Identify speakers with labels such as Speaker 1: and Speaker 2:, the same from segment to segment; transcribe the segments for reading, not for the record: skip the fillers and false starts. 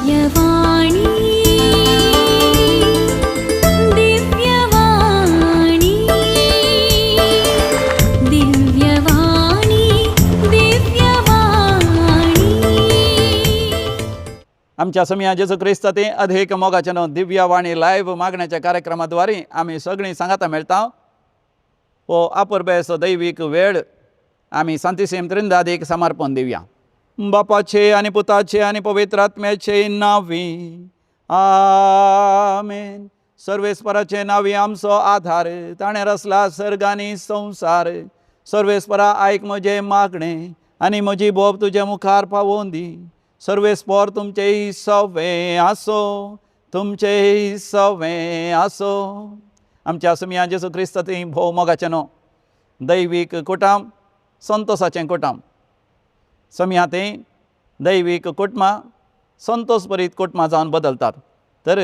Speaker 1: दिव्यवाणी, दिव्यवाणी, दिव्यवाणी, दिव्यवाणी.
Speaker 2: आमच्या समया जेजू क्रिस्ता ते अधेक मोगाचे न्हू दिव्यवाणी लायव्ह मागण्याच्या कार्यक्रमाद्वारे आमी सगळीं सांगाता मेळटा. हो आपुरबेचो दैवीक वेळ आमी सांतिसीम त्रिंदादीक समर्पण दिवया. बापाचे आनी पुताचे आनी पवित्र आत्म्याचे नांवी, आमेन. सर्वेस्पराचे नांवी आमचो आधार, ताणें रचला सर्ग आनी संवसार. सर्वेस्परा, आयक म्हजें मागणें आनी म्हजी बोब तुज्या मुखार पावोवन दी. सर्वेस्पर तुमचें सवें आसो, तुमचें सवें आसो. आमच्या सुमया जेजू क्रिस्त ती भोव मोगाचें न्हू, दैवीक कुटाम संतोसाचें कुटाम. समया तें दैवीक कुटुंबां संतोस भरीत कुटुंबां जावन बदलतात. तर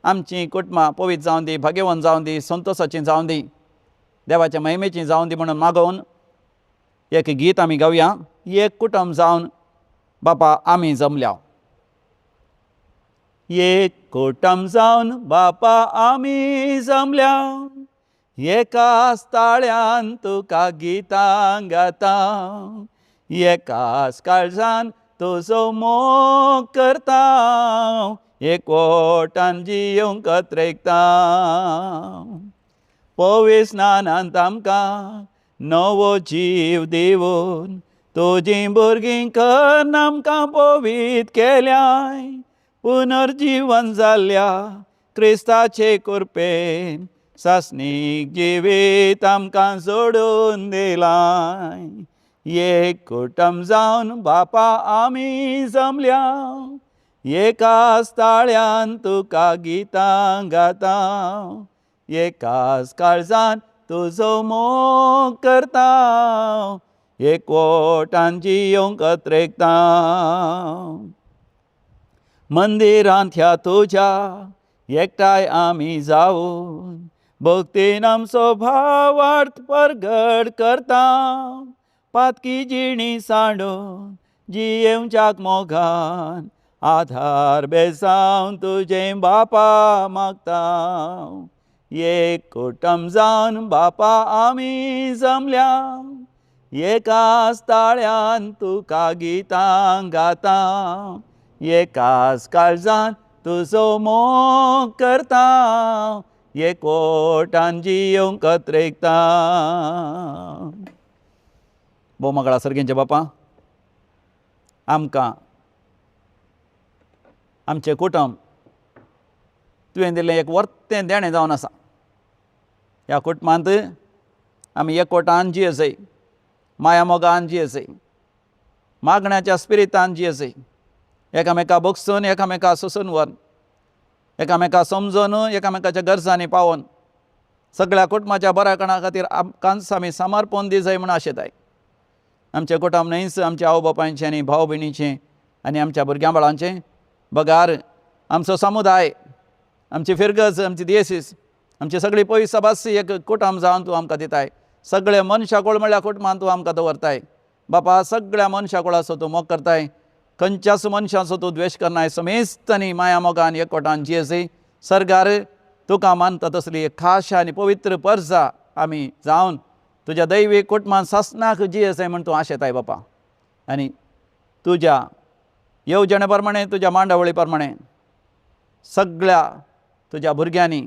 Speaker 2: आमचीं कुटुंबां पवित्र जावन दी, भाग्यवंत जावन दी, संतोसाचीं जावन दी, देवाच्या महिमेचीं जावन दी म्हणून मागोवन एक गीत आमी गावया. एक कुटुंब जावन बापा आमी जमल्या. एक कुटुंब जावन बापा आमी जमल्या, एकाच ताळ्यान तुका गितां गाता, एकाच काळजान तुजो मोग करता, एकवटान जियोंक अत्रेकता. पवित्र स्नानांत आमकां नवो जीव दिवन तुजीं भुरगीं कन्न आमकां पवित्र केल्याय. पुनर्जीवन जाल्ल्या क्रिस्ताचे कृपेन सासणीक जिवीत आमकां जोडून दिलाय. एक कुटुंब जावन बापा आमी जमल्या, एकाच ताळ्यान तुका गितां गाता, एकाच काळजान तुजो मोग करता, एकवटान जियोंक अत्रेकता. मंदिरांत ह्या तुज्या एकठांय आमी जावन भक्तीन आमचो भावार्थ परगट करता. पातकी जिणी सांडून जियेवच्याक मोगान आधार बेसावन तुजें बापा मागता. एक कुटुंब जावन बापा आमी जमल्या, एकाच ताळ्यान तुका गितां गाता, एकाच काळजान तुजो मोग करता, एकवटान जियोंक अत्रेकता. भोव मोगाळ सर्गींचे बापा, आमकां आमचें कुटुंब तुवें दिल्लें एक वर्तें देणें जावन आसा. ह्या कुटुंबांत आमी एकवटान जियेसय, माया मोगान जियेसय, मागण्याच्या स्पिरितान जियेसय, एकामेका भोगसून, एकामेका सोसून व्हर, एकामेका समजून, एकामेकाच्या गरजांनी पावोवन सगळ्या कुटुंबाच्या बऱ्यापणा खातीर आमकांच आमी समर्पण दिजाय म्हूण आशेताय. आमचें कुटुंब न्हयच, आमच्या आवय बापायचें आनी भाव भयणीचें आनी आमच्या भुरग्यां बाळांचें बगार आमचो समुदाय, आमची फिरगज, आमची दियेसीस, आमची सगळी पयस सबास एक कुटुंब जावन तूं आमकां दिताय. सगळे मनशाकुळ म्हणल्यार कुटुंबान तूं आमकां दवरताय. बापा, सगळ्या मनशाकुळाचो तूं मोग करताय, खंयच्याच मनशाचो तूं द्वेश करनाय. समेस्त आनी माया मोगान एकवटान जियेसी. सरकार तुका मानता तसली एक खास आनी पवित्र परजा आमी जावन तुज्या दैवी कुटुंबान सासणाक जियेसय म्हूण तूं आशेताय बापा. आनी तुज्या येवजणे प्रमाणे, तुज्या मांडावळी प्रमाणे सगळ्या तुज्या भुरग्यांनी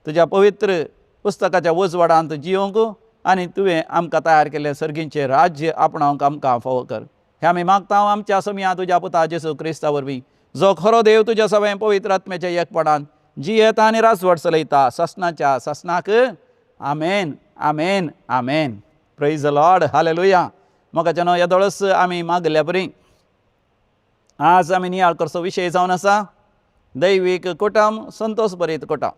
Speaker 2: तुज्या पवित्र पुस्तकाच्या उजवाडांत जियोंक आनी तुवें आमकां तयार केल्लें सर्गींचें राज्य आपणावंक आमकां फावो कर. हें आमी मागता आमच्या समया तुज्या पुता जेजू क्रिस्ता वरवीं, जो खरो देव, तुज्या सगळ्या पवित्र आत्म्याच्या एकपणान जियेता आनी राजवट चलयता ससनाच्या ससनाक. आमेन, आमेन, आमेन. Praise the Lord, hallelujah. मोगाच्या न्हू, येदोळच आमी मागल्या परी आज आमी नियाळ करचो विशय जावन आसा दैवीक कुटुंब संतोष भरीत कुटुंब.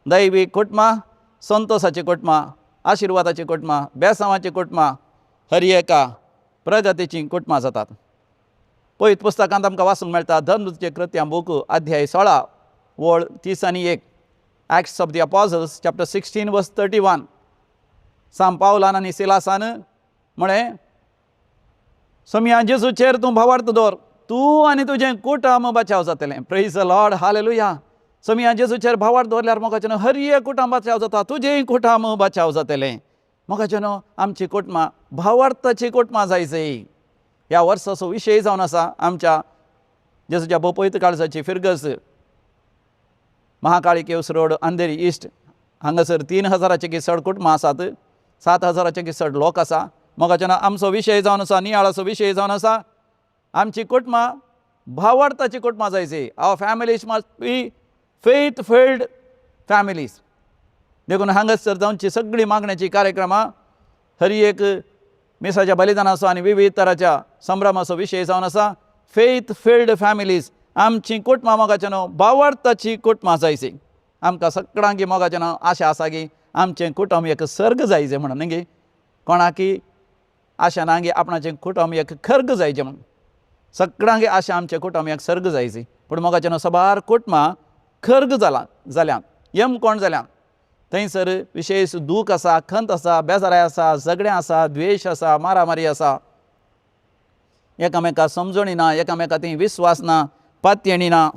Speaker 2: दैवीक कुटुंबां संतोसाची कुटुंबां, आशिर्वादाची कुटुंबां, बेसांवाची कुटुंबां, हर एका प्रगतीची कुटुंबां जातात. पवित्र पुस्तकांत आमकां वाचूंक मेळटा, धर्मदूतचे कृत्यां बूक, अध्याय 16, वळ 31, Acts of the Apostles chapter 16 verse 31. सांत पावलान आनी सिलासान म्हळें, सोमया जेजूचेर तूं भावार्थ दवर. तूं आनी तुजें कुटुंब बचाव जातलें. Praise the Lord, hallelujah. Somaiya जेजूचेर भावार्थ दवरल्यार मोगाचें हर एक कुटुंब बचाव जाता, तुजेंय कुटुंब बचाव जातलें. मोगाचें आमची कुटुंबां भावार्थाची कुटुंबां जाय जाय. ह्या वर्साचो विशय जावन आसा आमच्या जेजूच्या भोपयत काळजाची फिरगज, महाकाळी केव्स रोड, अंधेरी ईस्ट. हांगासर 3000चे की चड कुटुंबां आसात, 7000चे की चड लोक आसा. मोगाचें आमचो विशय जावन आसा, नियाळाचो विशय जावन आसा, आमची कुटुंबां भावार्थाची कुटुंबां जायची. Our families must be faith filled families. देखून हांगासर जावची सगळीं मागण्याची कार्यक्रमां, हर एक मिसाच्या बलिदानाचो आनी विविध तराच्या संभ्रमाचो विशय जावन आसा फेथ फिल्ड फॅमिलीज. आमची कुटुंबां मोगाचें न्हू भावार्थाची कुटुंबां जायची. आमकां सगळ्यांकी मोगाचें न्हू आशा आसा की आमचें कुटुंब एक सर्ग जायचें म्हणून न्ही गे. कोणाकी आशा ना की आपणाचें कुटुंब एक खर्ग जायचें म्हणून. सगळ्यांक आशा आमचें कुटुंब एक सर्ग जायची, पूण मोगाचें न्हू सबार कुटुंबां खर्ग जालां जाल्यान, यम कोण जाल्यान. थंयसर विशेश दूख आसा, खंत आसा, बेजाराय आसा, झगडें आसा, द्वेश आसा, मारामारी आसा, एकामेका समजणी ना, एकामेका ती विस्वास ना, पातयेणी ना,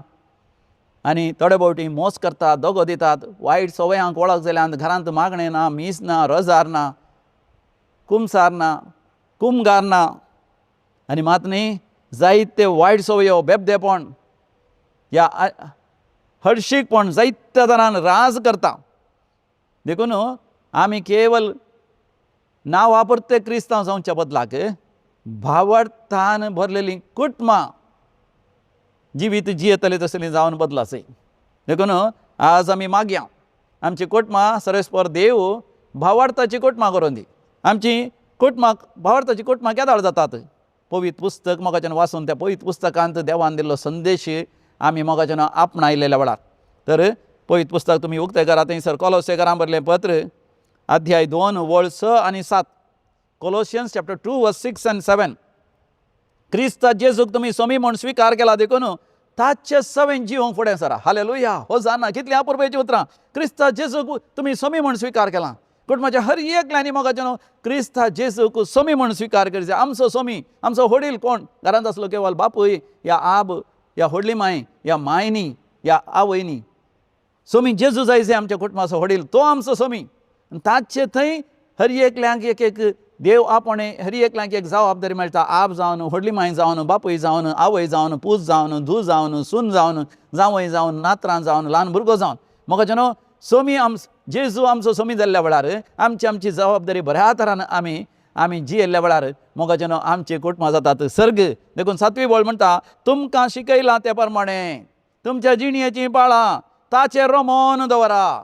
Speaker 2: आनी थोडे भोवटी मोस करतात, दगो दितात, वायट संवयांक वळख जाल्यान घरांत मागणें ना, मीस ना, रोजार ना, कुमसार ना, कुमगार ना, आनी मात न्ही जायते वायट संवयो, बेबदेपण ह्या हळशीकपण जायत्या तरान राज करता. देखून आमी केवल नांव वापरते क्रिस्तांव जावच्या बदलाक भावार्थान भरलेलीं कुटुंबां जिवीत जियेतले तसलीं जावन बदलाचें. देखून आज आमी मागया आमची कुटुंबां सर्वेस्पर देव भावार्थाची कुटुंबां करून दी. आमची कुटुंबां भावार्थाची कुटुंबां केदाळ जातात? पवित्र पुस्तक मोगाच्यान वाचून त्या पवित्र पुस्तकांत देवान दिल्लो संदेश आमी मोगाच्यान आपणायलेल्या वेळार. तर पवित्र पुस्तक तुमी उक्तें करात, थंयसर कोलोसेकारां बरलें पत्र अध्याय 2 वळ 6 आनी 7, Colossians chapter 2 verse 6 and 7. क्रिस्ता जेजूक तुमी स्वामी म्हूण स्विकार केला देखून ताचे सवें जिवंक फुडें सरा. हालेलुया. हो जाणा कितलीं अपुरबायेचीं उतरां. क्रिस्ता जेजूक तुमी स्वामी म्हूण स्विकार केला. कुटुंबाच्या हर एकल्यांनी मोगाचें न्हू क्रिस्ता जेजूक स्वामी म्हूण स्विकार करचें. आमचो स्वामी, आमचो व्हडील कोण घरांत आसलो केवल बापूय या आब या व्हडली माय या मायनी या आवयनी. स्वामी जेजू जाय जाय आमच्या कुटुंबाचो व्हडील, तो आमचो स्वामी. ताचे थंय हर एकल्यांक एक एक देव आपणे हर एकल्यांक एक जबाबदारी मेळटा. आप जावन, व्हडली माय जावन, बापूय जावन, आवय जावन, पूत जावन, धूव जावन, सून जावन, जावंय जावन, नातरां जावन, ल्हान भुरगो जावन. मोगाचें न्हू स्वामी जेजू आमचो स्वामी जाल्ल्या वेळार आमची आमची जबाबदारी बऱ्या तरान आमी आमी जियेल्ल्या वेळार मोगाचें न्हू आमची कुटुंबां जातात सर्ग. देखून सातवी वळ म्हणटा तुमकां शिकयलां ते प्रमाणे तुमच्या जिणयेचीं पाळां ताचेर रमोन दवरा.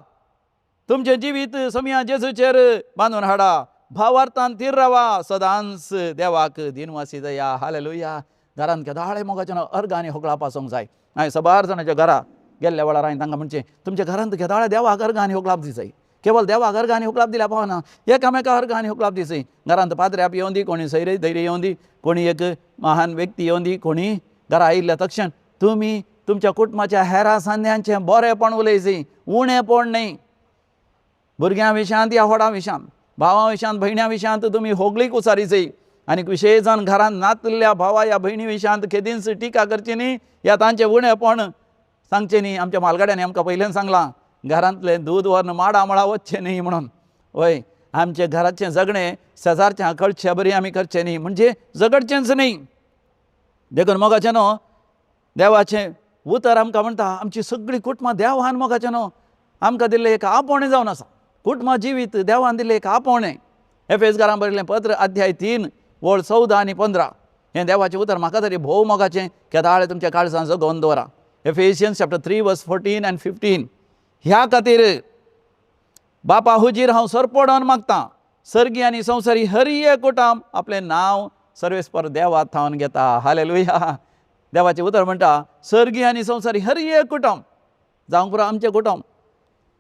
Speaker 2: तुमचें जिवीत सोमया जेजूचेर बांदून हाडा. भावार्थान थीर रावा, सदांच देवाक दिनवासी दया. हालेलुया. घरांत केदाळे मोगाचें अर्गांनी होगळाप आसूंक जाय. हांवें सबार जाणांच्या घरा गेल्ल्या वेळार हांवें तांकां म्हणचें तुमच्या घरांत केदाळे देवाक अर्गांनी होगळाप दिसय. केवल देवाक अर्गांनी होगळाप दिल्यार पावना, एकामेका अर्गांनी होगळाप दिसय. घरांत पाद्र्याप येवन दी, कोणी सैरे धैर्य येवन दी, कोणी एक महान व्यक्ती येवन दी, कोणी घरा आयिल्ल्या तक्षण तुमी तुमच्या कुटुंबाच्या हेरा सांद्यांचें बरेंपण उलयचें, उणेपण न्हय. भुरग्यां विशयांत या व्हडां विशयांत, भावां विशयांत, भयण्यां विशयांत तुमी होगळीक उचारीची. आनी विशय जावन घरांत नातल्या भावा या भयणी विशयांत केदींच टिका करची न्ही या तांचें उणेपण सांगचें न्ही. आमच्या म्हालगड्यांनी आमकां पयल्यान सांगलां घरांतलें दूद व्हरून माडा मळा वचचें न्ही म्हणून. वय आमचें घराचें झगडें शेजारच्या कळचे बरी आमी करचें न्ही, म्हणजे झगडचेंच न्ही. देखून मोगाचें न्हू देवाचें उतर आमकां म्हणटा आमची सगळीं कुटुंबां देवान मोगाचें न्हू आमकां दिल्लें एक आपोवणें जावन आसा. कुटुंबां जिवीत देवान दिल्लें एक आपोवणें. एफेसकारां बरयल्लें पत्र अध्याय 3 वळ 14 आनी 15 हें देवाचें उतर म्हाका तरी भोव मोगाचें केदाळे तुमच्या काळजान जगोवन दवरा. एफेशियन्स चॅप्टर 3 वर्स 14 आनी 15. ह्या खातीर बापा हुजीर हांव सरपडोन मागतां सर्गी आनी संवसारी हर एक कुटाम आपलें नांव सर्वेस्पर देवात थावन घेता. हालेलुया. देवाचें उतर म्हणटा सर्गी आनी संवसारी हर एक कुटुंब जावंक पुरो आमचें कुटुंब,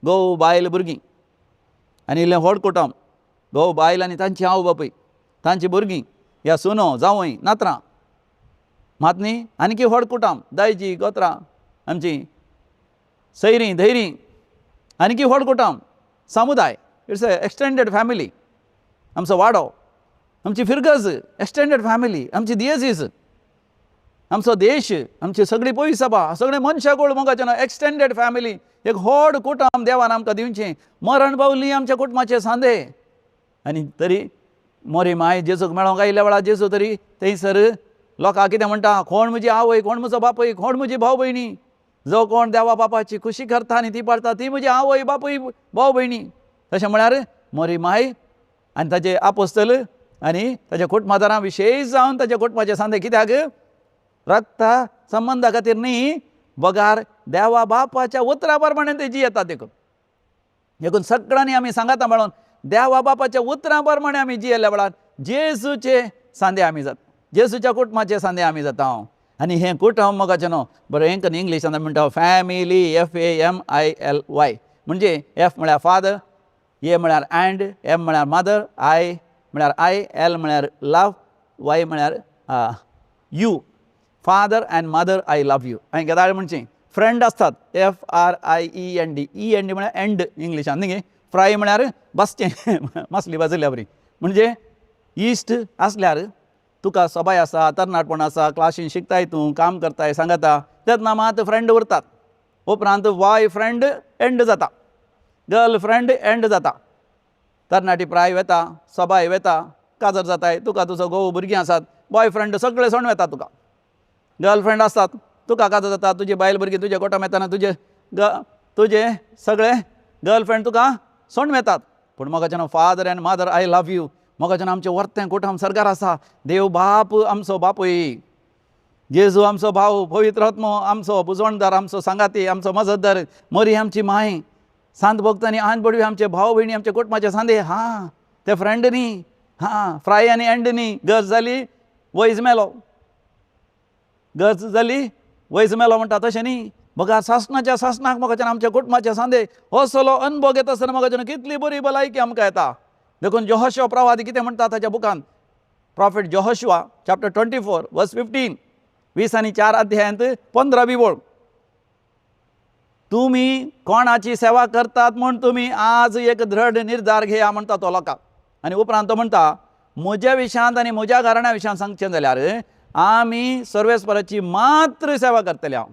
Speaker 2: घोव बायल भुरगीं, आनी इल्लें व्हड कुटुंब घोव बायल आनी तांची आवय बापूय, तांची भुरगीं या सुनो जावंय नातरां. मात न्ही आनीकी व्हड कुटुंब दायजी गोत्रां आमची सैरीं धैरीं, आनीकी व्हड कुटुंब समुदाय, it's a extended family. आमचो वाडो, आमची फिरगज एक्सटेंडेड फॅमिली, आमची दियेजीस, आमचो देश, आमची सगळी पयस सभा, सगळे मनशाकुळ मोगाचें न्हू, एक्सटेंडेड फॅमिली, एक व्हड कुटुंब देवान आमकां दिवचें. मरण पावली आमच्या कुटुंबाचे सांदे आनी तरी मोरी माय जेजूक मेळोंक आयिल्ल्या वेळार जेजू तरी थंयसर लोकांक कितें म्हणटा, कोण म्हजी आवय, कोण म्हजो बापूय, कोण म्हजी भाव भयणी? जो कोण देवा बापाची खुशी करता आनी ती पाळटा ती म्हजी आवय, बापूय, भाव भयणी. तशें म्हळ्यार मोरी माय आनी ताजे आपोस्तल आनी ताच्या कुटुंबादारां, विशेश जावन ताच्या कुटुंबाचे सांदे. कित्याक? रक्ता संबंदा खातीर न्ही, बगार देवा बापाच्या उतरा प्रमाणे ते जियेतात. देखून देखून सगळ्यांनी आमी सांगाता म्हणून देवा बापाच्या उतरां प्रमाणे आमी जियेल्ल्या वेळार जेजूचे सांदे आमी जाता, जेजूच्या कुटुंबाचे सांदे आमी जाता. आनी हें कुटुंब मोगाचें न्हू, बरें हेंकां इंग्लिशान आमी म्हणटा family, FAMILY. म्हणजे एफ म्हळ्यार फादर, ए म्हळ्यार अँड, एम म्हळ्यार मदर, I म्हळ्यार I, L म्हळ्यार लव, वाय म्हळ्यार you. Father and mother, I love you. हांवें केदाळ म्हणचें, फ्रेंड आसतात, FRIEND, E N D म्हळ्यार एंड इंग्लिशान न्ही. फ्राय म्हळ्यार भाजचें, मासली भाजिल्ल्या बरी. म्हणजे इश्ट आसल्यार तुका सबाय आसा, तरणाटपण आसा, क्लासीन शिकताय तूं, काम करताय, सांगता तेन्ना मात फ्रेंड उरतात. उपरांत बॉय फ्रेंड एंड जाता, गर्ल फ्रेंड एंड जाता. तरणाटी प्राय वेता, सबाय वेता, काजर जाताय, तुका तुजो घोव भुरगीं आसात, बॉय फ्रेंड सगळे सोडून वेता तुका. गर्लफ्रेंड आसतात, तुका काजर जाता, तुजी बायल भुरगीं तुजे कोटम येताना तुजे तुजे सगळे गर्लफ्रेंड तुका सोडून वेतात. पूण मोगाच्यान father and mother, I love you. मोगाच्यान आमचें वर्तें कुटुंब सरकार आसा. देव बाप आमचो बापूय, जेजू आमचो भाव, पवित्र आत्मो आमचो बुजवणदार, आमचो सांगाती, आमचो मजतदार, मरी आमची माय, सांत भक्त आनी आन बडवी आमचे भाव भयणी, आमचे कुटुंबाचे सांदे. हां, ते फ्रेंड न्ही, हां, फ्राय आनी एंड न्ही. गज जाली वैज मेलो, गज जाली वैज मेलो म्हणटा तशें न्ही. बघा सासणाच्या सासणाक मोगाच्यान आमच्या कुटुंबाचे सांदे असलो अनुभव घेता आसतना मोगाच्यान कितली बरी भलायकी आमकां येता. देखून जोहशो प्रवादी कितें म्हणटा ताच्या बुकान, Prophet Joshua chapter 24 verse 15, 20 आनी 4 अध्यायांत 15वी वळ, तुमी कोणाची सेवा करतात म्हूण तुमी आज एक दृढ निर्धार घेया म्हणटा तो लोकांक. आनी उपरांत तो म्हणटा, म्हज्या विशयांत आनी म्हज्या घराण्या विशयांत सांगचें जाल्यार आमी सर्वेस्पराची मात्र सेवा करतले. हांव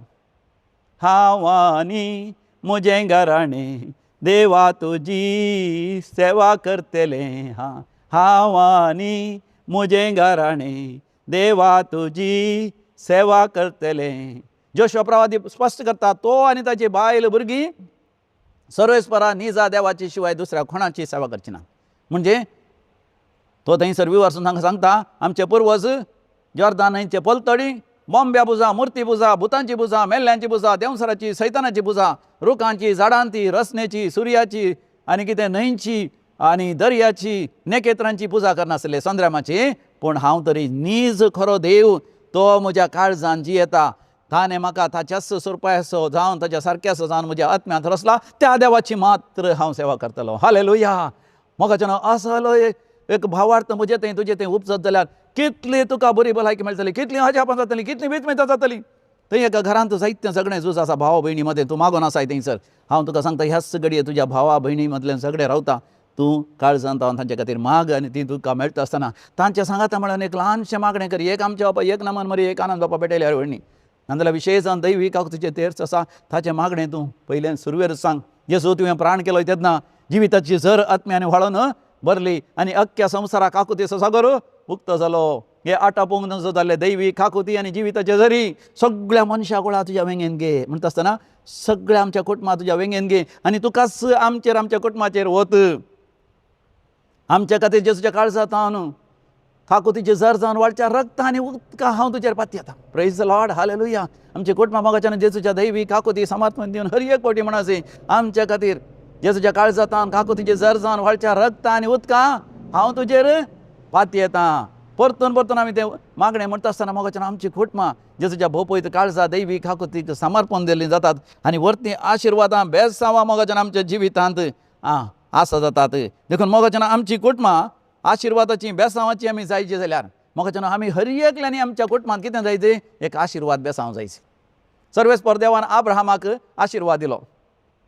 Speaker 2: हांव आनी म्हजें घराणें देवा तुजी सेवा करतलें. हां, हांव आनी म्हजें घराणें देवा तुजी सेवा करतलें. जोशुआ प्रवादी स्पश्ट करता, तो आनी ताची बायल भुरगीं सर्वेस्परा निजा देवाची शिवाय दुसऱ्या कोणाची सेवा करची ना. म्हणजे तो थंयसर विवर्सून तांकां सांगता, आमचे पुर्वज जॉर्दान न्हंयचे पलतडी बोंब्या पुजा, मुर्ती पुजा, भुतांची पुजा, मेल्ल्यांची पुजा, देंवसराची, सैतानाची पुजा, रुखांची, झाडांची, रसनेची, सुर्याची आनी कितें न्हंयची आनी दर्याची, नेकेत्रांची पुजा करनासले, संद्रामाची. पूण हांव तरी नीज खरो देव तो म्हज्या काळजान जियेता. ताणें म्हाका ताच्याच स्वरुपाचो जावन, ताच्या सारक्याचो जावन म्हज्या आत्म्यांत रचला. त्या देवाची मात्र हांव सेवा करतलो. हालेलुया. मोगाच्यान असलो एक भावार्थ म्हजे थंय तुजे थंय उपजत जाल्यार कितली तुका बरी भलायकी मेळटली, कितली अजापां जातली, कितली विस्मितां जातली. थंय एका घरांत जायतें सगळें झूज आसा भावा भयणी मदें. तूं मागोन आसाय थंयसर. हांव तुका सांगता, ह्याच घडये तुज्या भावा भयणी मदल्यान सगळें रावता. तूं काळजांत रावन तांचे खातीर माग आनी ती तुका मेळटा आसतना तांच्या सांगाता म्हणून एक ल्हानशें मागणें कर. एक आमच्या बापा एक नमन मरी, एक आनंद बापा पेटयल्यार व्हडणी नाजाल्यार विशेश जावन दैवी तुजें तेर्स आसा ताचें मागणें तूं पयलें सुरवेर सांग. जेजू तुवें प्राण केलो तेन्ना जिविताची झर आत्म्यान व्हाळोन भरली आनी अख्ख्या संवसाराक काकुतीचो सागर उक्तो जालो. हे आटापूंक नजो जाल्ले दैवी काकुती आनी जिविताचे झरी सगळ्या मनशा कुळा तुज्या वेंगेन घे म्हणटा आसतना सगळ्या आमच्या कुटुंबा तुज्या वेंगेन घे आनी तुकाच आमचेर, आमच्या कुटुंबाचेर वत. आमच्या खातीर जेजूच्या काळजांत हांव काकुतीचे झर जावन वाळच्या रक्त आनी उदका हांव तुजेर पातयेता. Praise the Lord, hallelujah. आमच्या कुटुंबा मोगाच्यान जेजूच्या दैवी काकुती समर्पण दिवन हर एक फावटी म्हणासे, आमच्या खातीर जेजूच्या काळजांत काकुतीचे झर जावन वाळच्या रक्त आनी उदका हांव तुजेर पातयेता. परतून परतून आमी तें मागणें म्हणटा आसतना मोगाच्यान आमची कुटुंबां जेजूच्या भोपयत काळजा दैवी काकुतीक समर्पण दिल्लीं जातात आनी वरतीं आशिर्वादां बेसांवां मोगाच्यान आमच्या जिवितांत आसा जातात. देखून मोगाच्यान आमची कुटुंबां आशिर्वादाची, बेसांवाची आमी जायची जाल्यार मोगाच्यान आमी हर एकल्यांनी आमच्या कुटुंबांत कितें जायचे, एक आशिर्वाद बेसांव जायचे. सर्वेस्पर देवान आब्राहामाक आशिर्वाद दिलो.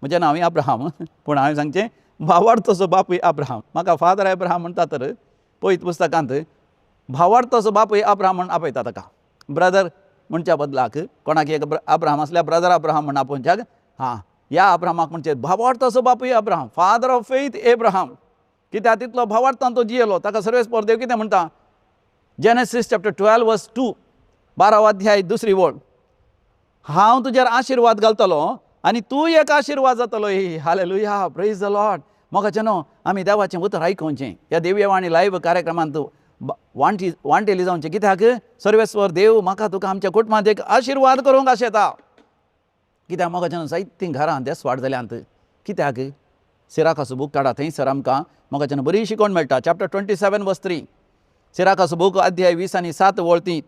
Speaker 2: म्हजें नांव अब्राहम, पूण हांवें सांगचें भावार्थाचो बापूय अब्राहम. म्हाका फादर अब्राहम म्हणटा तर पवित्र पुस्तकांत भावार्थाचो बापूय अब्राहम म्हण आपयता ताका. ब्रदर म्हणच्या बदलाक कोणाक एक अब्राहम आसल्यार ब्रदर अब्राहम म्हण आपोवच्याक, हां ह्या अब्राहमाक म्हणचे भावार्थाचो बापूय Abraham, father of faith Abraham. कित्याक तितलो भावार्थान तो जियेलो. ताका सर्वेस्पर देव कितें म्हणटा, जेनेसीस चॅप्टर 12 वर्स 2, 12 अध्याय दुसरी वळ, हांव तुजेर आशिर्वाद घालतलो आनी तूं एक आशिर्वाद जातलो. हालेलुया, प्रेज the Lord. मोगाचें आमी देवाचें उतर आयकुचें. ह्या देववाणी लायव्ह कार्यक्रमांत वांटेली जावचें. कित्याक सर्वेस्वर देव म्हाका तुका आमच्या कुटुंबांत एक आशिर्वाद करूंक आशेता. कित्याक मोगाचें जायतीं घरां देसवाड जाल्यांत. कित्याक सिराकाचो बूक काडा, थंयसर आमकां मोगाचें बरी शिकवण मेळटा. चॅप्टर 27 वर्स 3, सिराकाचो बूक अध्याय 20 आनी 7 वळती,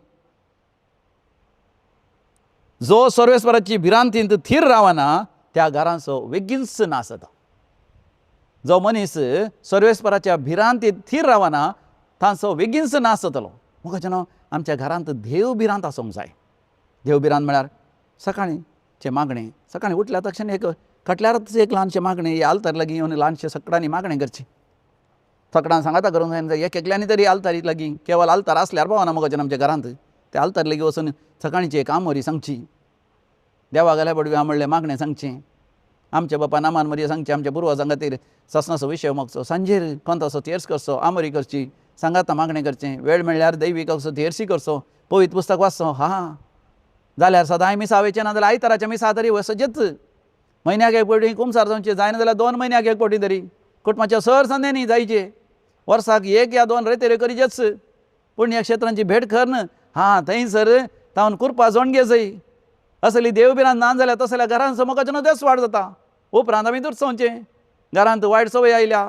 Speaker 2: जो सर्वेस्वराची भिरांतींत थीर रावना त्या घरांचो वेगींच नाश जाता. जो मनीस सर्वेस्वराच्या भिरांतींत थीर रावना तांचो वेगींच नाश जातलो. मोगाचें आमच्या घरांत देव भिरांत आसूंक जाय. देव भिरांत म्हळ्यार सकाळींचें मागणें, सकाळीं उठल्या तक्षण एक कटल्यारच एक ल्हानशें मागणें, आल्तार लागीं येवन ल्हानशें सगळ्यांनी मागणें करचें. सगळ्यां सांगाता करूंक जायना, एक एकल्यांनी तरी आल्तारी लागीं, केवल आल्तार आसल्यार पावना मोगाचें आमच्या घरांत, त्या आल्तार लागीं वचून सकाळींचें एक आमोरी सांगची, देवा गेल्या पडव्या म्हणलें मागणें सांगचें, आमच्या बापा नामान मरया सांगचें, आमच्या पुर्वजां खातीर ससनाचो विशय मागचो, सांजेर कोंताचो तेर्स करचो, आमोरी करची, सांगाता मागणें करचें, वेळ मेळ्ळ्यार दैवीक असो तेर्सी करचो, पवित्र पुस्तक वाचचो. हां जाल्यार सदांय मिसा वयचें ना जाल्यार आयताराच्या मिसा तरी वचचेच. म्हयन्याक एक फावटी कुमसार जावचें, जायना जाल्यार 2 म्हयन्याक एक फावटी तरी कुटुंबाच्या सर संदेनी जायचे, वर्साक 1 या 2 रेतेऱ्यो करीचेच, पुण्यक्षेत्रांची भेट करून हां थंयसर तावन कुरपा जोणगे जय. असली देव भिरांत ना जाल्यार तसल्या घरांचो मोगाचो देसवाड जाता. उपरांत आमी दुरसोवचें, घरांत वायट संवय आयल्या,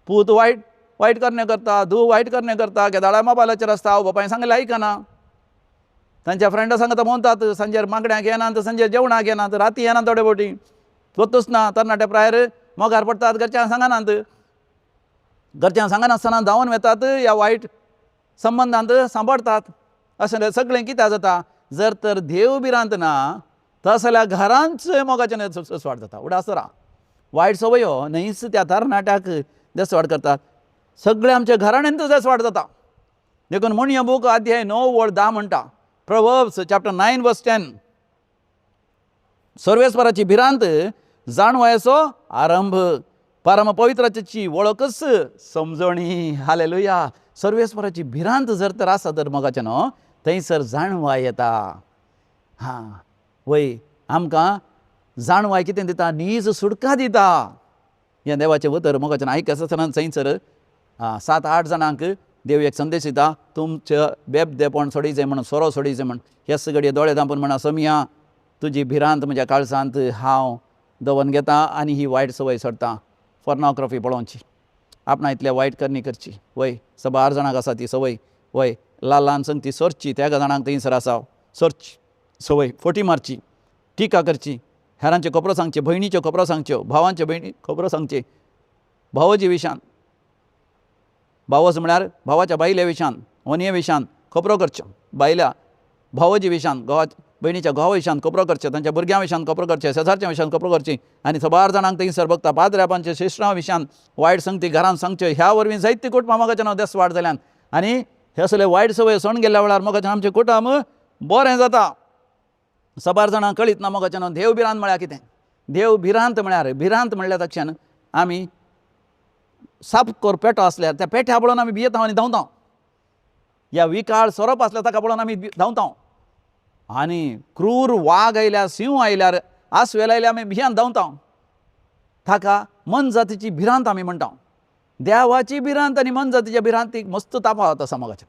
Speaker 2: पूत वायट वायट करणे करता, धूव वायट करणे करता, केदाळा मोबायलाचेर आसता, आवय बापायन सांगलें आयकना, तांच्या फ्रेंडां सांगता भोंवतात, सांजेर मागण्याक येनात, सांजेर जेवणाक येनात, राती येनात, थोडे फावटी वतूच ना, तरणाटे प्रायर मोगार पडटात, घरच्यांक सांगनात, घरच्यांक सांगनासतना धांवन वतात, ह्या वायट संबंदांत सांबाळटात. अशें सगळें कित्याक जाता, जर तर देव भिरांत ना तसल्या घरांच मोगाचें देसवाड जाता. उडास राव, वायट संवयो न्हयच त्या तरणाट्याक देसवाड करतात, सगळें आमच्या घराण्यांत देसवाड जाता. देखून म्हणया बूक अध्याय 9 वळ 10 म्हणटा, प्रोवर्ब्स चॅप्टर 9 वर्स 10, सर्वेस्वराची भिरांत जाणवायेचो आरंभ, परम पवित्राची वळखच समजणी. हालेलुया. सर्वेस्वराची भिरांत जर तर आसा तर मोगाचें न्हू थंयसर जाणवाय येता. हां वय आमकां जाणवाय कितें दिता, नीज सुटका दिता. हें देवाचें उतर मोगाचें आयकत आसतना थंयसर 7-8 जाणांक देव एक संदेश दिता, तुमचें बेबदेपण सोडीचें म्हण, सोरो सोडीचें म्हण. हेच घडये दोळे धांपून म्हणा, सोमया तुजी भिरांत म्हज्या काळजांत हांव दवरून घेता आनी ही वायट संवय सोडटा. पोर्नोग्राफी पळोवची, आपणा इतले वायट करणी करची, वय सबार जाणांक आसा ती संवय, वय ल्हान ल्हान संगती सोरची, त्या जाणांक थंयसर आसा सोरची संवय, फोटी मारची, टिका करची, हेरांच्यो खबरो सांगच्यो, भयणीच्यो खबरो सांगच्यो, भावांच्यो भयणी खबरो सांगचे, भावोजी विशान, भावोज म्हळ्यार भावाच्या बायले विशान, व्हनये विशान खबरो करच्यो, बायल्या भावोजी विशान, घोवा भयणीच्या घोवा विशान खबरो करच्यो, तांच्या भुरग्यां विशान खबरो करच्यो, शेजारच्या विशान खबरो करची. आनी सबार जाणांक थंयसर बघता पाद्र्यापांचे शिश्रां विशान वायट संगती घरान सांगच्यो. ह्या वरवीं जायती कुटुंबां मोगाचें नांव देसवाड जाल्यान आनी हे असले वायट संवय सोडून गेल्ल्या वेळार मोगाचें आमचें कुटुंब बरें जाता. सबार जाणां कळीत ना मोगाचें नांव देव भिरांत म्हळ्यार कितें. देव भिरांत म्हळ्यार, भिरांत म्हणल्या तक्षण आमी साप कर पेटो आसल्यार त्या पेट्या पळोवन आमी भियेता आनी धांवता, ह्या विकाळ सोरोप आसल्यार ताका पळोवन आमी धांवता, आनी क्रूर वाग आयल्यार, सिंह आयल्यार, आसवेल आयल्यार आमी भियान धांवता. ताका मनजातीची भिरांत आमी म्हणटा. देवाची भिरांत आनी मनजातीच्या भिरांतीक मस्त तापावत आसा मोगाचें.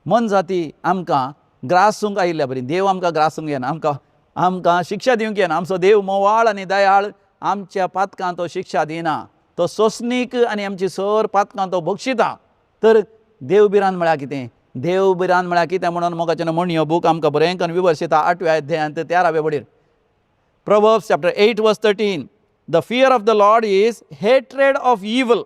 Speaker 2: मनजाती आमकां ग्रासूंक आयिल्ल्या बरी, देव आमकां ग्रासूंक येना, आमकां आमकां शिक्षा दिवंक येना. आमचो देव मोवाळ आनी दयाळ, आमच्या पातकां तो शिक्षा दिना, तो सोंसणीक आनी आमची सर पातकां तो बक्षिता. तर देव भिरांत म्हळ्यार कितें, देव भिरांत म्हळ्यार कितें म्हणून मोगाचें म्हणयो बूक आमकां बरें करून विवर्शिता 8व्या अध्यायांत 13व्या वडीर. Proverbs chapter 8 verse 13, the fear of the Lord is hatred of evil,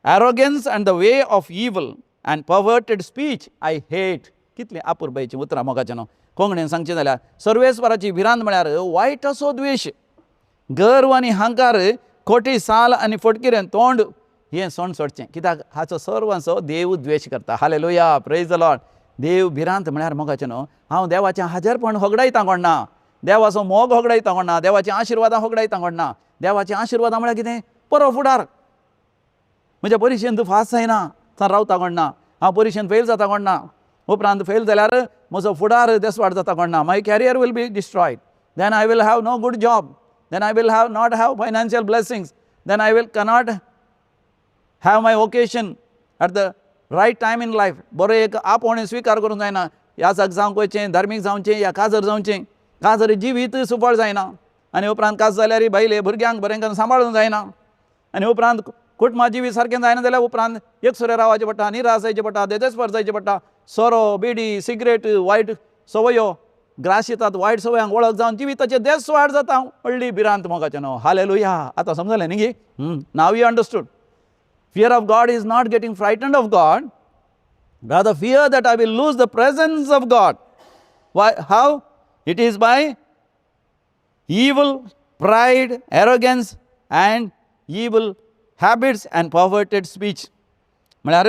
Speaker 2: arrogance and the way of evil and perverted speech I hate. कितलीं अपुरबायेचीं उतरां मोगाचें न्हू. कोंकणीन सांगचें जाल्यार सर्वेस्वराची भिरांत म्हळ्यार वायट असो द्वेश, गर्व आनी हंकार, खोटी साल आनी फटकिरें तोंड हें सोंड सोडचें. कित्याक हाचो सर्वांचो देव द्वेश करता. हालेलुया, प्रेज the Lord. देव भिरांत म्हळ्यार मोगाचें न्हू, हांव देवाचें हाजेरपण होगडायता कोण ना, देवाचो मोग होगडायता कोण ना, देवाचीं आशिर्वादां होगडायता कोण ना. देवाचीं आशिर्वादां म्हळ्यार कितें? बरो फुडार. म्हज्या परिशेंत फास जायना थंय रावता कोण ना, हांव परिशेंत फेल जाता कोण ना, उपरांत फेल जाल्यार म्हजो फुडार देसवाड जाता कोण ना. My career will be destroyed, then I will have no good job, then I will have not have financial blessings, then I will cannot have my vocation at the right time in life. बरो एक आपोवणें स्विकार करूंक जायना, याजक जावंक वयचें, धार्मीक जावचें या काजर जावचें, काजर जिवीत सुफळ जायना आनी उपरांत काज जाल्यार बायले भुरग्यांक बरें करून सांबाळूंक जायना आनी उपरांत कुटुंबा जिवीत सारकें जायना जाल्यार उपरांत एकसुरें रावचें पडटा, निराश जायचें पडटा, देदेस्पर जायचें पडटा. सोरो, बिडी, सिगरेट, वायट संवयो ग्रास येतात, वायट संवयांक वळख जावन जिविताचें देसवाड जाता. व्हडली भिरांत मोगाचें न्हू. हालेलुया. आतां समजलें न्ही गी? Now you understood. Fear of God is not getting frightened of God, rather fear that I will lose the presence of God. Why? How? It is by evil, pride, arrogance, and evil habits and perverted speech. म्हळ्यार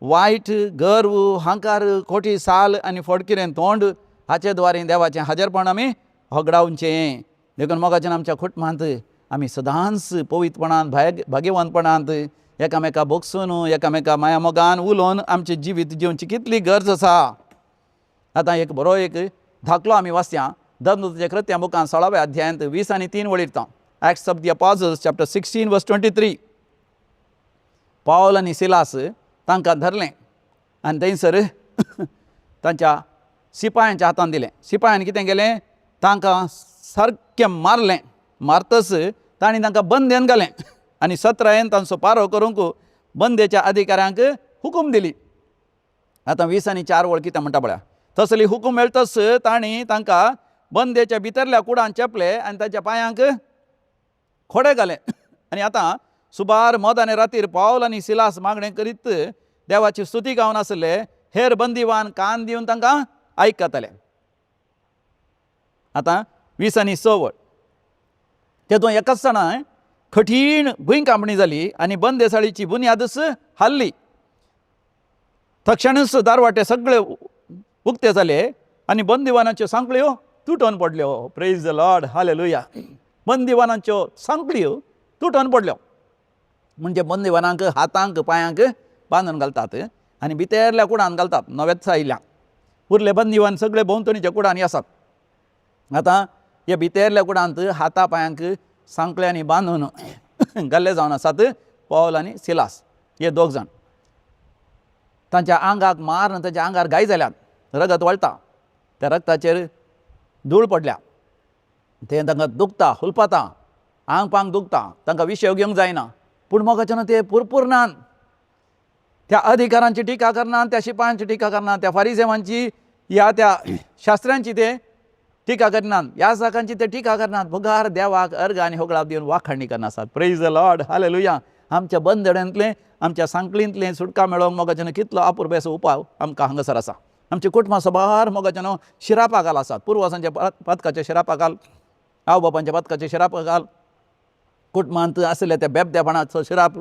Speaker 2: वायट गर्व, हांकार, खोटी साल आनी फडकिरें तोंड हाचे द्वारे देवाचें हाजेरपण आमी होगडावचें. देखून मोगाचें, आमच्या कुटुंबांत आमी सदांच पवित्रपणान, भाग्यवंतपणांत एकामेका भोगसून, एकामेका माया मोगान उलोवन आमचें जिवीत जिवची कितली गरज आसा. आतां एक बरो एक दाखलो आमी वाचया. धर्मदूताच्या कृत्या बुकान 16व्या अध्यायांत 20 आनी 3 वळीर. Acts of the Apostles chapter 16 verse 23. पावल आनी सिलास तांकां धरलें आनी थंयसर तांच्या सिपायांच्या हातान दिलें. सिपायान कितें केलें? तांकां सारकें मारलें. मारतच तांणी तांकां बंदेन घालें आनी सत्रायेन तांचो पारो करूंक बंदेच्या अधिकाऱ्यांक हुकूम दिली. आतां 20 आनी 4 वळ कितें म्हणटा पळया. तसली हुकूम मेळटच तांणी तांकां बंदेच्या भितरल्या कुडान चेपले आनी ताच्या पांयांक खोडे घाले. आनी आतां सुबार मद आनी रातीर पावल आनी सिलास मागणें करीत देवाची स्तुती गावन आसले. हेर बंदिवान कान दिवन तांकां आयकताले. आतां 20 आनी 6 वळ. तेतून एकाच जाणा कठीण भुंयकांपणी जाली आनी बंदेसाळीची बुन्यादच हाल्ली. तक्षणच दारवाटे सगळे उक्ते जाले आनी बंदिवानाच्यो सांकळ्यो तुटोन पडल्यो. Praise the Lord, hallelujah. बंदिवानाच्यो सांकळ्यो तुटोन पडल्यो म्हणजे बंदिवानांक हातांक पांयांक बांदून घालतात आनी भितरल्या कुडान घालतात नवेच आयिल्ल्या. उरले बंदिवान सगळे भोंवतणीच्या कुडांनी आसात. आतां ह्या भितरल्या कुडांत हाता पांयांक सांकळ्यांनी बांदून घाल्ले जावन आसात पावल आनी सिलास हे दोग जाण. तांच्या आंगाक मारून तांच्या आंगार घाय जाल्यात, रगत वळटा, त्या रगताचेर धूळ पडल्या. ते तांकां दुखता, हुलपाता, आंग पांग दुखता, तांकां विशय घेवंक जायना. पूण मोगाच्यान ते पुरपुरनान, त्या अधिकारांची टिका करनात, त्या शिपायांची टिका करनात, त्या फारिजेवांची या त्या शास्त्र्यांची ते टिका करनात, ह्या जाकांची ते टिका करनात, बगार देवाक अर्ग आनी होगळाप दिवन वाखाणणी करनासात. Praise the Lord, hallelujah. आमच्या बंदड्यांतलें, आमच्या सांकळींतलें सुटका मेळोवंक मोगाच्यान कितलो अपुरबेचो उपाय आमकां हांगासर आसा. आमच्या कुटुंबां साबार मोगाच्यान शिरापा घाल आसात. पुर्वजांच्या पातकाच्या शिरापा घाल, आवय बापांच्या पातकाचे शिरापा घाल, कुटुंबांत आशिल्ल्या त्या बेबदेपणाचो शिराप,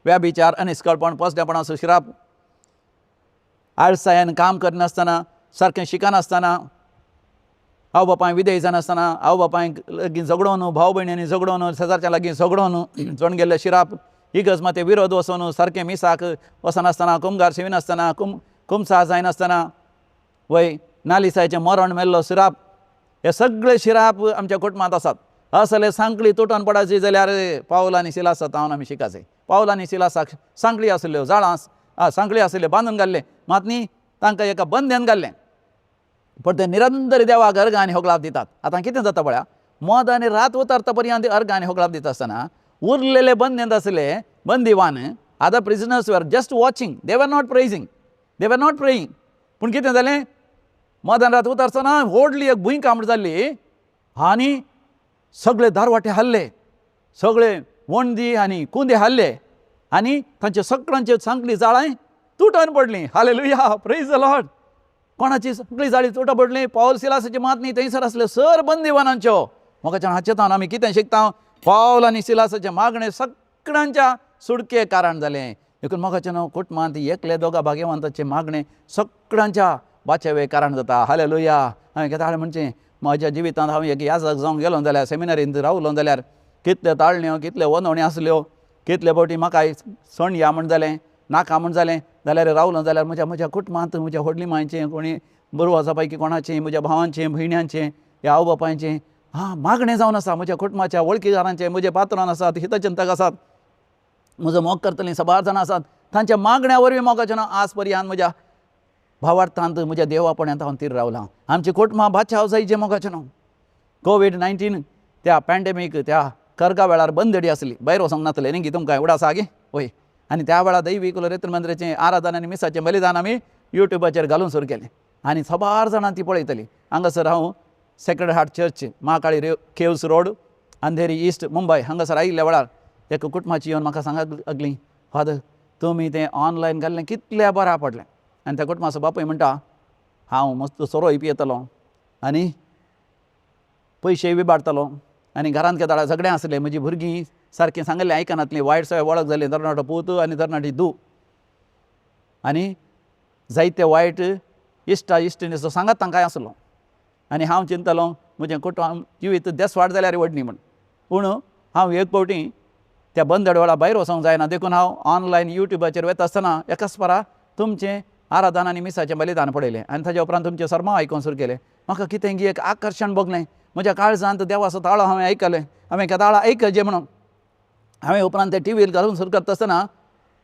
Speaker 2: व्याभिचार, अनिस्कळपण, पोसडेपणाचो शिराप, आळसायान काम करनासतना, सारकें शिकनासतना, आवय बापायक विधेय जायनासतना, आवय बापायक लागीं झगडोवन, भाव भयणींनी झगडोवन, शेजारच्या लागीं झगडोवन चोण गेल्ले शिराप, इगर्ज माते विरोध वचोन, सारकें मिसाक वचनासतना, कुमगार शिविनासतना, कुमसार जायनासतना, वय नालिसायचें मरण मेल्लो शिराप, हे सगळे शिराप आमच्या कुटुंबांत आसात. असले सांकळी तुटोन पडायची जाल्यार पावल आनी सिलासा तावन आमी शिकाचे. पावल आनी सिलासाक सांकळी आशिल्ल्यो, जाळां सांकळी आशिल्ल्यो, बांदून घाल्ले, मात न्ही तांकां एका बंद्यान घाल्लें, पण ते निरंतर देवाक अर्गां आनी होगळाप दितात. आतां कितें जाता पळया. मद आनी रात उतरता पर्यंत अर्गां आनी होगळाप दिता आसतना उरलेले बंदेंत आसले बंदिवान, other prisoners were just watching. They were not praising, they were not praying. पूण कितें जालें? मद आनी रात उतरतना व्हडली एक भुंयकांप जाल्ली आनी सगळे दारवाटे हाल्ले, सगळे वणदी आनी कुंदे हाल्ले आनी तांचे सगळ्यांचे सांकली जाळां तुटोन पडली. Hallelujah, praise the Lord. कोणाची सगळी जाळी तुटोन पडली? पावल सिलासाची मात न्ही, थंयसर आसले सर बंदिवानांच्यो. मोगाच्यान, हाचे तावन आमी कितें शिकता? पावल आनी सिलासाचें मागणें सगळ्यांच्या सुटके कारण जालें. देखून मोगाचें कुटुंबांत एकले दोगा भाग्यवंताचें मागणें सगळ्यांच्या बाचेवे कारण जाता. हालेलुया. हांवें केदाळ म्हणचें म्हज्या जिवितांत हांव एक याजक जावंक गेलो जाल्यार सेमिनारींत रावलो जाल्यार कितल्यो ताळण्यो कितल्यो वनवण्यो आसल्यो, कितले फावटी म्हाका सण या म्हण जालें नाका म्हण जालें जाल्यार रावलो जाल्यार म्हज्या म्हज्या कुटुंबांत म्हज्या व्हडली मांयचें कोणी बरोवाजा पैकी कोणाचें म्हज्या भावांचें भयण्यांचें ह्या आवय बापायचें हां मागणें जावन आसा. म्हज्या कुटुंबाच्या वळखीदारांचें म्हजे पात्रांव आसात, हितचिंतक आसात, म्हजो मोग करतलीं सबार जाणां आसात, तांच्या मागण्या वरवीं मोगाचें नांव आज पर्यंत म्हज्या भावार्थांत म्हज्या देवापणांत हांव थीर रावलां. आमची कुटुंबां बाचाव जायचे मोगाचें नांव. कोवीड-19 त्या पॅन्डेमीक त्या कर्गा वेळार बंदडी आसली, भायर वचोंक नासलें न्ही तुमकां उडास आसा गे वय. आनी त्या वेळार दैवीक लोरेत मंदिराचें आराधन आनी मिसाचें बलिदान आमी युट्यूबाचेर घालून सुरू केलें आनी सबार जाणां ती पळयतलीं. हांगासर हांव सेक्रेड हार्ट चर्च महाकाळी रे caves road Andheri east Mumbai हांगासर आयिल्ल्या वेळार एका कुटुंबाची येवन म्हाका सांगाक लागली, फादर तुमी तें ऑनलायन घाल्लें कितल्या बऱ्या पडलें. आनी त्या कुटुंबाचो बापूय म्हणटा हांव मस्त सोरोय पियेतलो आनी पयशेय विबाडतलो आनी घरांत केदाळा झगडें आसलें, म्हजी भुरगीं सारकें सांगिल्लें आयकनातलीं, वायट सवय वळख जाली, तरणाटो पूत आनी तरणाटी धूव आनी जायते वायट इश्टा इश्टिणीचो सांगात तांकां आसलो. आनी हांव चिंतलो म्हजें कुटुंब जिवीत देसवाट जाल्यार व्हडली म्हण, पूण हांव एक फावटी त्या बंदड वेळा भायर वचोंक जायना देखून हांव ऑनलायन युट्यूबाचेर वता आसतना एकाच परा तुमचें आराधन आनी मिसाचें बलिदान पळयलें आनी ताज्या उपरांत तुमचें सर्मांव आयकूंक सुरू केलें. म्हाका कितें गी एक आकर्शण भोगलें, म्हज्या काळजांत देवाचो ताळो हांवें आयकलें, हांवें केदाळा आयकचें म्हणून हांवें उपरांत तें टिवीर घालून सुरू करता आसतना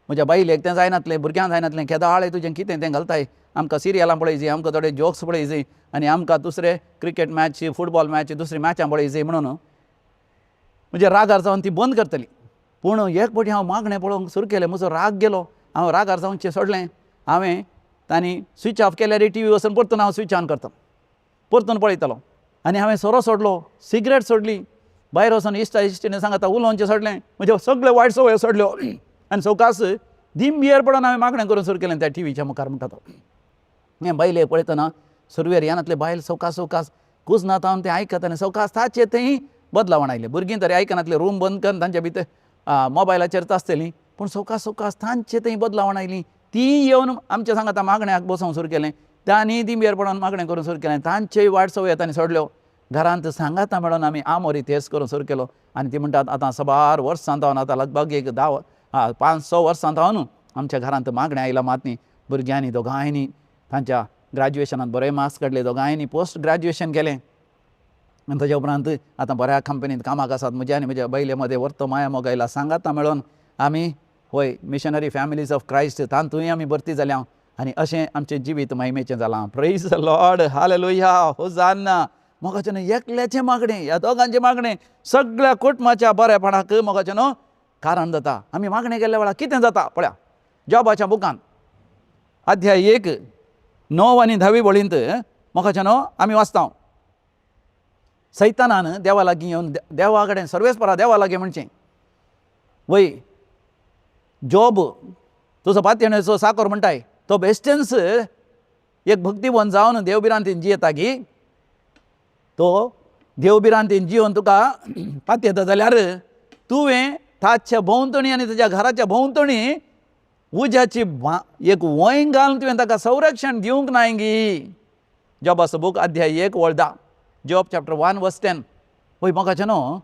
Speaker 2: म्हज्या बायलेक तें जायनातलें, भुरग्यांक जायनातलें, केदाळे तुजें कितें तें घालताय, आमकां सिरियलां पळयची, आमकां थोडे जोक्स पळयची आनी आमकां दुसरे क्रिकेट मॅच फुटबॉल मॅच दुसरी मॅचां पळयची म्हणून म्हज्या रागार जावन ती बंद करतली. पूण एक फावटी हांव मागणें पळोवंक सुरू केलें, म्हजो राग गेलो, हांव रागार जावचें सोडलें. हांवें तांणी स्विच ऑफ केल्यार टी व्ही वचून परतून हांव स्विच ऑन करता, परतून पळयतलो. आनी हांवें सोरो सोडलो, सिगरेट सोडली, भायर वचून इश्टा इश्टिणी सांगता उलोवचें सोडलें, म्हज्यो सगळ्यो वायट सवयो सोडल्यो आनी सवकास दिंबियेर पडून हांवें मागणें करून सुरू केलें त्या टिवीच्या मुखार. म्हणटा तो हें बायले पळयतना सुरवेर येनातले बायल सवकास सवकास कुजनात हांव तें आयकतालें, सवकास ताचे थंय बदलावण आयलें. भुरगीं तरी आयकनातलीं, रूम बंद करून तांच्या भितर मोबायलाचेरच आसतलीं, पूण सवकास सवकास तांचे थंय बदलावण आयली. ती येवन आमच्या सांगाता मागण्याक बसोवंक सुरू केलें, तांणी दिंबियेर पडून मागणें करूंक सुरू केलें, तांच्योय वायट सवय तांणी सोडल्यो. घरांत सांगाता मेळोन आमी आमोरी तेज करूंक सुरू केलो. आनी ती म्हणटात आतां सबार वर्सां जावन आतां लगभग एक 10-5-6 वर्सां जावन आमच्या घरांत मागणें आयलां मात न्ही. भुरग्यांनी दोगांयनी तांच्या ग्रॅज्युएशनांत बरे मार्क्स काडले, दोगांयनी पोस्ट ग्रॅज्युएशन केलें आनी ताज्या उपरांत आतां बऱ्या कंपनींत कामाक आसात. म्हज्या आनी म्हज्या बायले मदें वर्तो माया मोग आयला, सांगाता मेळोन आमी होय मिशनरी फॅमिलीज ऑफ क्रायस्ट तातूंय आमी भरती जाल्या आनी अशें आमचें जिवीत महिमेचें जालां. Praise the Lord, hallelujah, hosanna. मोगाचें न्हू एकल्याचें मागणें, ह्या दोगांचें मागणें सगळ्या कुटुंबाच्या बरेपणाक मोगाचें न्हू कारण जाता. आमी मागणें केल्ल्या वेळार कितें जाता पळया, जॉबाच्या बुकान अध्याय 1 9 आनी 10 वळींत मोगाचें न्हू आमी वाचता, सैतानान देवा लागीं येवन देवा कडेन सर्वेस्परा देवा लागीं म्हणचें, वय जॉब तुजो पातयेणेचो साकोर म्हणटाय तो बेश्टेंच एक भक्तीवन जावन देवभिरांतीन जियेता गी, तो देवभिरांतीन जिवन तुका पातयेता जाल्यार तुवें ताच्या भोंवतणी आनी तुज्या घराच्या भोंवतणी उज्याची एक वंय घालून तुवें ताका संरक्षण दिवंक नाय गी. जॉबाचो बूक अध्याय 1 वळ 10, जॉब चॅप्टर 1 वर्स 10. वय मोगाचें न्हू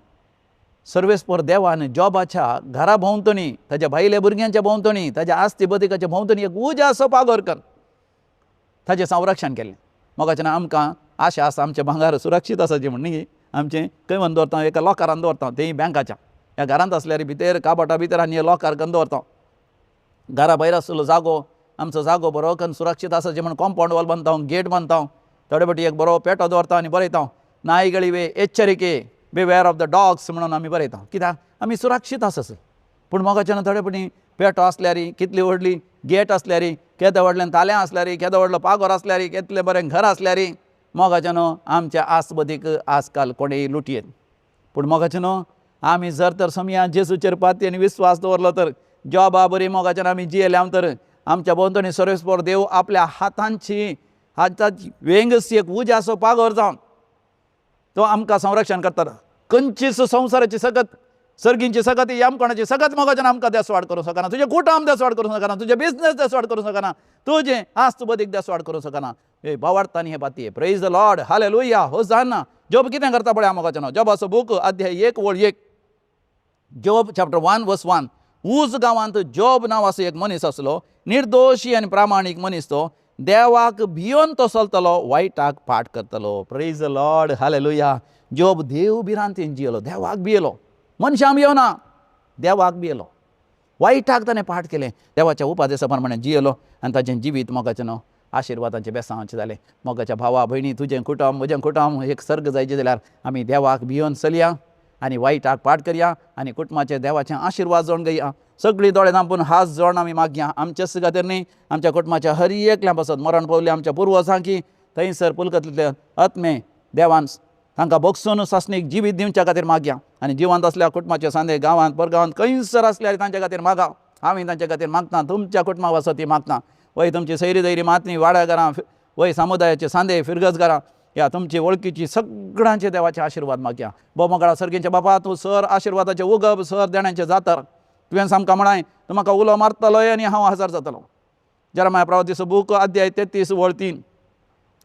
Speaker 2: सर्वेस्पर देवान जॉबाच्या घरा भोंवतणी, ताज्या भायल्या भुरग्यांच्या भोंवतणी, ताज्या आस्ती बदिकाच्या भोंवतणी एक उज्याचो पागोर कर ताजें संरक्षण केलें. मोगाचें न्हू आमकां आशा आसा आमचें भांगर सुरक्षीत आसा म्हण न्ही, आमचें खंय व्हरून दवरता, एका लॉकरान दवरता, तेंय बँकाच्या ह्या घरांत आसल्यार भितर काबाटा भितर आनी लॉकर करून दवरता. घरा भायर आसलो जागो आमचो जागो बरो करून सुरक्षीत आसा म्हण कॉम्पावंड वॉल बांदता, गेट बांदता, थोडे फावटी एक बरो पेटो दवरता आनी बरयता नायगळी वे एच्चरिके बिवेअर ऑफ the dogs म्हणून आमी बरयता, कित्याक आमी सुरक्षीत आसा. पूण मोगाच्यान थोडे फावटी पेटो आसल्यार, कितली व्हडली गेट आसल्यार, केदो व्हडलें तालें आसल्यार, केदो व्हडलो पागोर आसल्यार, कितलें बरें घर आसल्यार मोगाच्यान आमच्या आसबदीक आजकाल कोणेय लुटयेत. पूण मोगाच्यान आमी जर तर समया जेजूचेर पाती आनी विस्वास दवरलो तर जॉबा बरी मोगाच्यान आमी जियेल्या तर आमच्या भोंवतणी सर्वेस्पर देव आपल्या हातांची हाताची वेंगस एक उज्याचो पागोर जावन तो आमकां संरक्षण करता. खंयचीच संवसाराची सकत सर्गींची सगत यामकोणाची सगत मोगाच्यान आमकां देसवाड करूंक शकना, तुजें कुटुंब देसवाड करूंक शकना, तुजें बिजनेस देसवाड करूंक शकना, तुजें आस्त बदीक देसवाड करूंक शकना. हे भावार्थान हे पाती. Praise the Lord, hallelujah, hosanna. Job कितें करता पळया मोगाच्यान. जोबाचो बूक अध्याय 1 ओळ 1, Job chapter 1 verse 1. ऊज गांवांत जोब नांव असो एक मनीस आसलो, निर्दोशी आनी प्रामाणीक मनीस तो, देवाक भियोन तो चलतलो, वायटाक पाठ करतलो. Praise the Lord, hallelujah. Job देव भिरांतीन जियेलो, देवाक भियेलो, मनशां भियोना, देवाक भियेलो, वायटाक ताणें पाठ केलें, देवाच्या उपादेसा प्रमाणे जियेलो आनी ताचें जिवीत मोगाचें न्हू आशिर्वादाचें बेसांवाचें जालें. मोगाच्या भावा भयणी, तुजें कुटुंब म्हजें कुटुंब एक सर्ग जायचें जाल्यार आमी देवाक भियोन चलया आनी वायटाक पाठ करया आनी कुटुंबाचे देवाचे आशिर्वाद जोडून घेया. सगळीं दोळे धांपून हात जोडून आमी मागया आमच्याच खातीर न्ही, आमच्या कुटुंबाच्या हर एकल्या पासत, मरण पावले आमच्या पुर्वजांकी थंयसर पुलकतले आत्मे देवान तांकां बगसून सासणीक जिवीत दिवच्या खातीर मागया. आनी जिवंत आसल्या कुटुंबाचे सांदे गांवांत परगांवांत खंयसर आसल्यार तांच्या खातीर मागा. आमी तांच्या खातीर मागता, तुमच्या कुटुंबा पासत ती मागता. वय तुमची सैरी दैरी मातनी वाड्याघरां, वय समुदायाचे सांदे फिरगजघरां, ह्या तुमची वळखीची सगळ्यांचे देवाचे आशिर्वाद मागया. बोमगळा सर्गींच्या बापा, तूं सर आशिर्वादाचें उगप, सर देण्याचें जातर. तुवें सामकां म्हळाय, तूं म्हाका उलो मारतलोय आनी हांव हजर जातलो. जेरमाया प्रवादीचो बूक अध्याय 33 वळ 3,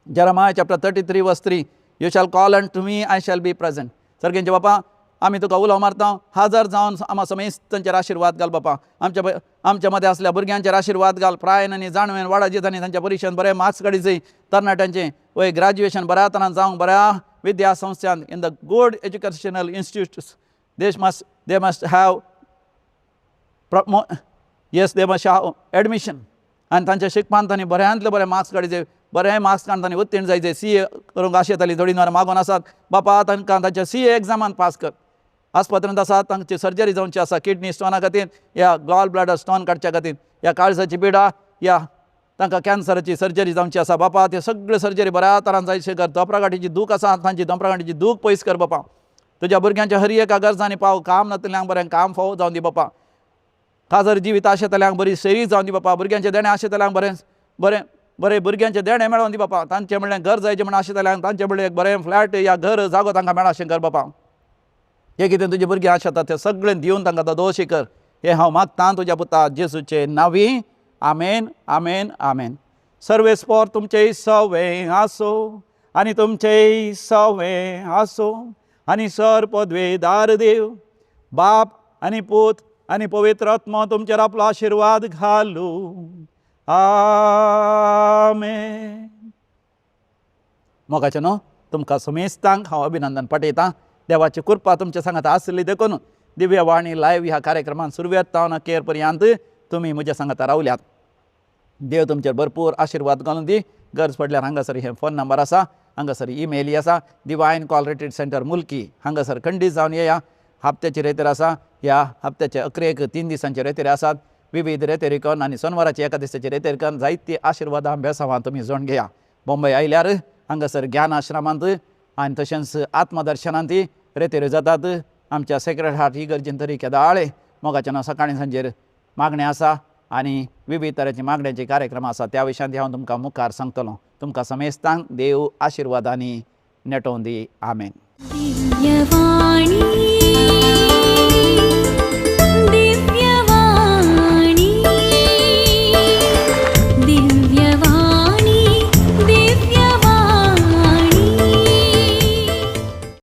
Speaker 2: Jeremiah chapter 33 verse 3, you shall call unto me, I shall be present. सर्गींचे बापा, आमी तुका उलो मारता, हजर जावन आमा समेस्तांचेर आशिर्वाद घाल बापा. आमच्या आमच्या मदें आसल्या भुरग्यांचेर आशिर्वाद घाल, प्रायन आनी जाणवेन वाडा दितानी तांच्या परिक्षेन बरें मार्क्स काडीचे, तरणाट्यांचें वय ग्रॅज्युएशन बऱ्या तरान जावंक बऱ्या विद्या संस्थान, in the good educational institutes they must have yes, they must have admission. आनी तांच्या शिकपान तांणी बऱ्यांतले बरे मार्क्स काडचे, बरे मार्क्स काडून तांणी उत्तीर्ण जायचे. सी ए करूंक आशेताली, थोडीं नर मागून आसात बापा, तांकां तांच्या सी ए एग्जामान पास कर. आस्पत्रेंत आसात तांची सर्जरी जावची आसा, किडनी स्टोना खातीर या गॉल ब्लॅडर स्टोन काडच्या खातीर, या काळजाची पिडा, या तांकां कॅन्सराची सर्जरी जावची आसा बापा. ते सगळे सर्जरी बऱ्या तरान जायचे कर. दोपरागाठीची दूख आसा, तांची दोपरागाठीची दूख पयस कर बापा. तुज्या भुरग्यांच्या हर एका गरजांनी पाव, काम नातल्यांक बरें काम फावो जावन दी बापा. खाजर जिवीत आशेतल्यांक बरी शरीर जावन दी बापा. भुरग्यांचें देणें आशेतल्यांक बरें बरें बरें भुरग्यांचें देणें मेळोन दी बापा. तांचें म्हणल्यार घर जायचें म्हण आशेतल्यांक तांचें म्हणल्यार एक बरें फ्लॅट या घर जागो तांकां मेळा अशें कर बापा. हे कितें तुजे भुरगीं आशेतात तें सगळें दिवन तांकां दोशी कर. हें हांव मागतां तुज्या पुता जेजूचे नांवी, आमेन, आमेन, आमेन. सर्वेस्पोर तुमचेय सवें आसो आनी तुमचेय सवें आसो आनी सर पदवेदार देव बाप आनी पूत आनी पवित्र आत्मो तुमचेर आपलो आशिर्वाद घालू. आमेन. मोगाचें न्हू, तुमकां समेस्तांक हांव अभिनंदन पाठयतां. देवाची कृपा तुमच्या सांगात आसली देखून दिव्यवाणी लायव्ह ह्या कार्यक्रमान सुरवेत तावन अखेर पर्यंत तुमी म्हज्या सांगाता रावल्यात. देव तुमचेर भरपूर आशिर्वाद घालून दी. गरज पडल्यार हांगासर हे फोन नंबर आसा, हांगासर ईमेल आसा. Divine call retreat centre Mulki हांगासर खंडीत जावन येया. हप्त्याची रेतेर आसा, ह्या हप्त्याचे अकरेक 3 दिसांचे रेतेर आसात. विविध रेतेरी करून आनी सोनवाराचे एका दिसाचे रेतेर करून जायती आशिर्वादां बेसांवां तुमी जोड घेया. बॉम्बे आयल्यार हांगासर ज्ञान आश्रमांत आनी तशेंच आत्मदर्शनांत रेतेऱ्यो जातात. आमच्या सेक्रेड हार्ट ही गरजेन तरी केदाळे मोगाच्या नांव सकाळी सांजेर मागणें आसा आनी विविध तरेचे मागण्याचे कार्यक्रम आसा. त्या विशयांत हांव तुमकां मुखार सांगतलो. तुमकां समेस्तांक देव आशिर्वादांनी नेटोवन दी. आमेन.
Speaker 1: दिव्यवाणी.